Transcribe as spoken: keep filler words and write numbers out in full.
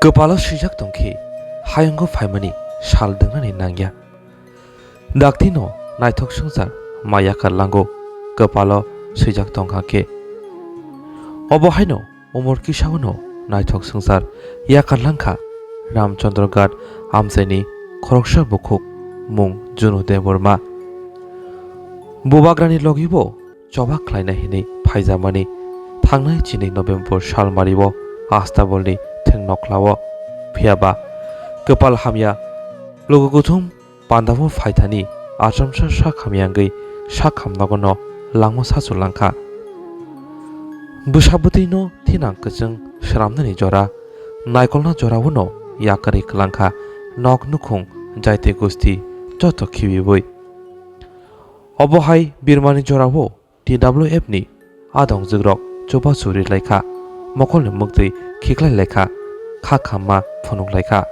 Kwpalo swijak tongkhe hayungo phaimani sal dwngnani nangya. Daktino naithok swngchar ma yakarlango kwpalo swijak tongkha khe. Obo haino umor kisaono naithok swngchar yakarlangkha Ramchandra Ghat amchaini khoroksa bukhuk mung Junu Debbarma. Bubagrani logibo choba khlaina hinwi phaijamani thangnai chini November salmario Astabalni thwng nokhlao. Phiyaba kwpal hamya lugu kuthum pandao phaithani achomsa sak hamya wngwi sak hamnogono langma sachu langkha. Bwsa bwtwino thinang kwchwng sramnani jora, naikolna joraono yakarwi kwlangkha nok nukhung jaiti gusti joto khibiwi. Obo hai birmani jorao T W F ni adong jwkrok chubachu ri laikha, mokolni mwktwi khiklai laikha, kha khamma phunuk laikha.